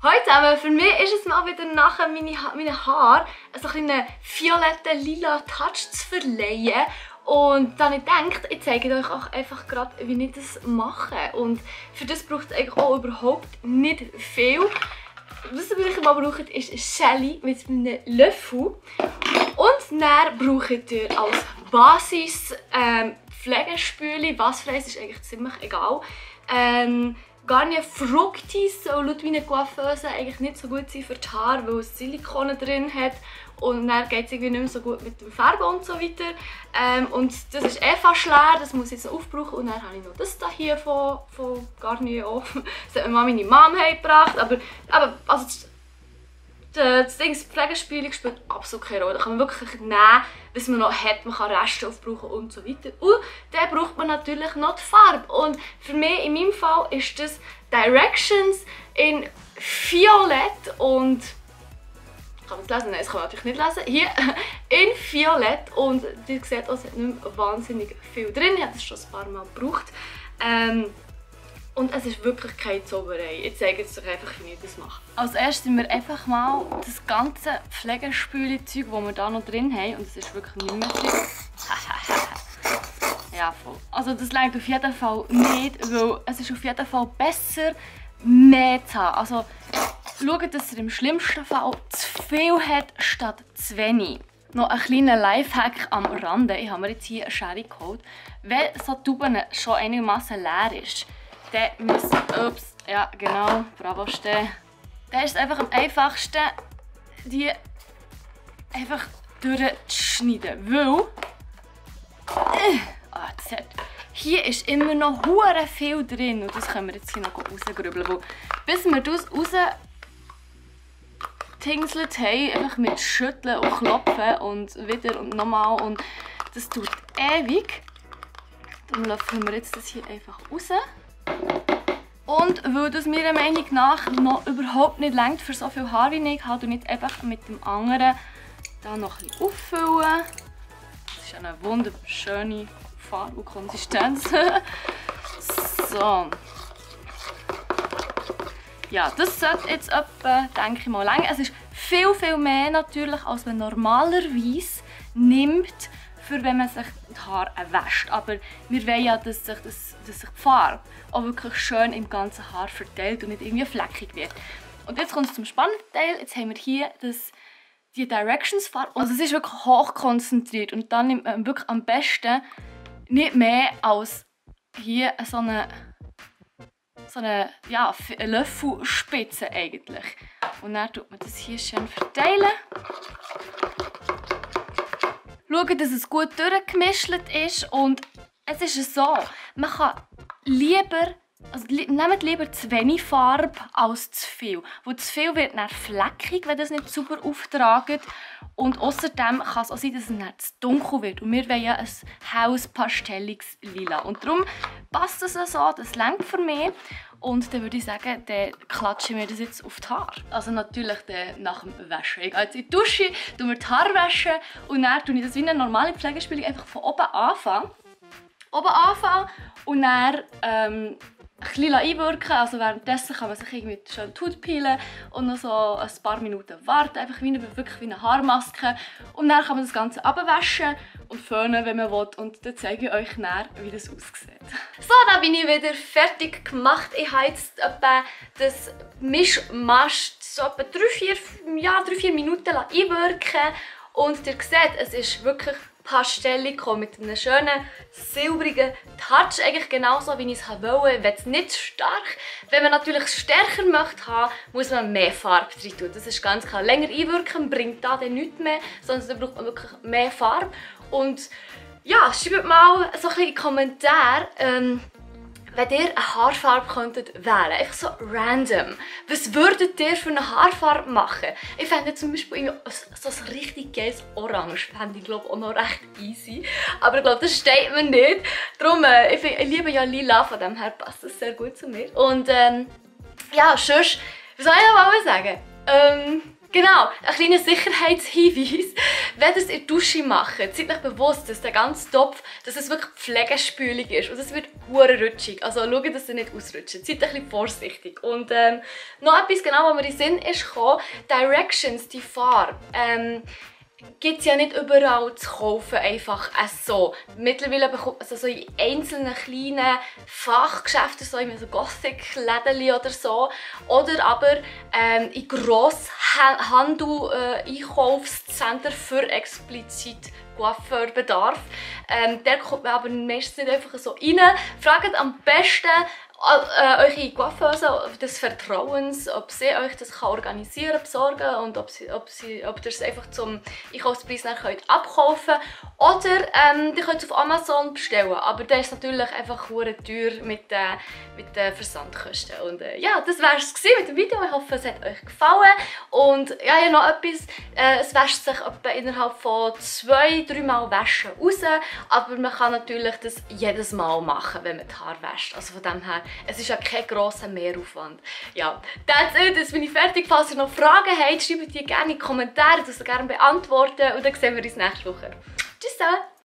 Hallo zusammen, für mich ist es mal wieder nachher meinen Haaren so einen violetten, lila Touch zu verleihen. Und dann habe ich gedacht, ich zeige euch auch einfach gerade, wie ich das mache. Und für das braucht es eigentlich auch überhaupt nicht viel. Was ich mal brauche, ist Shelly mit einem Löffel. Und dann braucht ihr als Basis Pflegespüli. Was für eins ist eigentlich ziemlich egal. Garnier Fructis soll laut meiner Coiffeuse eigentlich nicht so gut sein für die Haare, weil es Silikone drin hat. Und dann geht es irgendwie nicht mehr so gut mit dem Farben und so weiter. Und das ist fast leer, das muss ich jetzt noch aufbrauchen. Und dann habe ich noch das hier von Garnier auch. Das hat mir mal meine Mom gebracht. Aber also das Ding, das Pflegespüli spielt absolut keine Rolle. Da kann man wirklich nehmen, was man noch hat. Man kann Reste aufbrauchen und so weiter. Und dann braucht man natürlich noch die Farbe. Und für mich, in meinem Fall, ist das Directions in Violett und... Kann man es lesen? Nein, das kann man natürlich nicht lesen. Hier in Violett und ihr seht auch, es hat nicht mehr wahnsinnig viel drin. Ich habe das schon ein paar Mal gebraucht. Und es ist wirklich keine Zauberei. Ich zeige jetzt euch einfach, wie ich das mache. Als erstes nehmen wir einfach mal das ganze Pflegespüli-Zeug, das wir hier noch drin haben. Und es ist wirklich nicht mehr viel. Ja, voll. Also das reicht auf jeden Fall nicht, weil es ist auf jeden Fall besser, mehr zu haben. Also schaut, dass ihr im schlimmsten Fall zu viel hat, statt zu wenig. Noch ein kleiner Lifehack am Rande. Ich habe mir jetzt hier eine Schere geholt. Wenn so die Tube schon einigermaßen leer ist, dann müssen ups, ja genau, bravo stehen. Dann ist es einfach am einfachsten, die einfach durchzuschneiden. Weil hier ist immer noch hure viel drin und das können wir jetzt hier noch rausgrübeln. Weil bis wir das raustingselt haben, einfach mit Schütteln und Klopfen und wieder und nochmal und das tut ewig. Dann löffeln wir jetzt das hier einfach raus. Und weil das meiner Meinung nach noch überhaupt nicht reicht für so viel Haar wie ich habe, und nicht einfach mit dem anderen da noch ein bisschen auffüllen. Das ist eine wunderschöne Farbe und Konsistenz. So. Ja, das sollte jetzt etwa, denke ich mal, länger. Es ist viel, viel mehr natürlich, als man normalerweise nimmt, für wenn man sich die Haare wäscht. Aber wir wollen ja, dass sich die Farbe auch wirklich schön im ganzen Haar verteilt und nicht irgendwie fleckig wird. Und jetzt kommt es zum spannenden Teil. Jetzt haben wir hier die Directions-Farbe. Also es ist wirklich hochkonzentriert und dann nimmt man wirklich am besten nicht mehr als hier so eine ja, Löffelspitze eigentlich. Und dann tut man das hier schön verteilen. Schauen, dass es gut durchgemischt ist und es ist so, man kann lieber, also nehmt lieber zu wenig Farbe als zu viel. Weil zu viel wird dann fleckig, wenn das nicht sauber auftragt. Und außerdem kann es auch sein, dass es dann zu dunkel wird. Und wir wollen ja ein helles, pastelliges Lila. Und darum passt es so, das reicht für mich. Und dann würde ich sagen, dann klatsche ich mir das jetzt auf die Haare. Also natürlich nach dem Waschen. Ich gehe jetzt in die Dusche, tue mir die Haare waschen und dann tue ich das wie eine normale Pflegespülung einfach von oben anfangen. Und dann ein bisschen einwirken. Also währenddessen kann man sich irgendwie schön die Haut peelen und noch so ein paar Minuten warten. Einfach wirklich wie eine Haarmaske. Und dann kann man das Ganze abwaschen und föhnen, wenn man will. Und dann zeige ich euch näher, wie das aussieht. So, dann bin ich wieder fertig gemacht. Ich habe jetzt etwa das Mischmasch so etwa 3-4 Minuten einwirken. Und ihr seht, es ist wirklich pastellig mit einem schönen silbrigen Touch, eigentlich genauso wie ich es wollte. Ich will es nicht stark. Wenn man natürlich es stärker möchte haben, muss man mehr Farbe rein tun. Das ist ganz klar. Länger einwirken bringt da dann nichts mehr, sondern da braucht man wirklich mehr Farbe. Und ja, schreibt mal so ein bisschen in die Kommentare, wenn ihr eine Haarfarbe könntet wählen, einfach so random, was würdet ihr für eine Haarfarbe machen? Ich fände zum Beispiel so ein richtig geiles Orange, fände ich glaube auch noch recht easy. Aber ich glaube, das steht mir nicht. Darum, ich liebe ja lila, von dem her passt das sehr gut zu mir. Und ja, sonst, was soll ich noch mal sagen? Genau, ein kleiner Sicherheitshinweis. Wenn ihr es in der Dusche macht, seid euch bewusst, dass der ganze Topf, dass es wirklich pflegespülig ist und es wird hure rutschig. Also schaut, dass ihr nicht ausrutscht. Seid ein bisschen vorsichtig. Und noch etwas, genau, was mir in den Sinn ist gekommen, Directions, die Farbe. Gibt es ja nicht überall zu kaufen, einfach so. Mittlerweile bekommt man so in einzelnen kleinen Fachgeschäften, so in so Gothic-Läden oder so. Oder aber in Grosshandel-Einkaufszentren für explizit Coiffeurbedarf. Der kommt man aber meistens nicht einfach so rein. Fragt am besten eure Coiffeuse des Vertrauens, ob sie euch das organisieren besorgen und ob ihr es einfach zum Einkaufspreis abkaufen könnt. Oder ihr könnt es auf Amazon bestellen, aber das ist natürlich einfach hure teuer mit den Versandkosten. Und ja, das war es mit dem Video. Ich hoffe, es hat euch gefallen. Und ja, noch etwas, es wäscht sich etwa innerhalb von 2-3 Mal waschen raus, aber man kann natürlich das jedes Mal machen, wenn man die Haare wäscht. Also von dem her, es ist ja kein grosser Mehraufwand. Ja, that's it, jetzt bin ich fertig. Falls ihr noch Fragen habt, schreibt die gerne in die Kommentare, das gerne beantworten und dann sehen wir uns nächste Woche. Tschüss!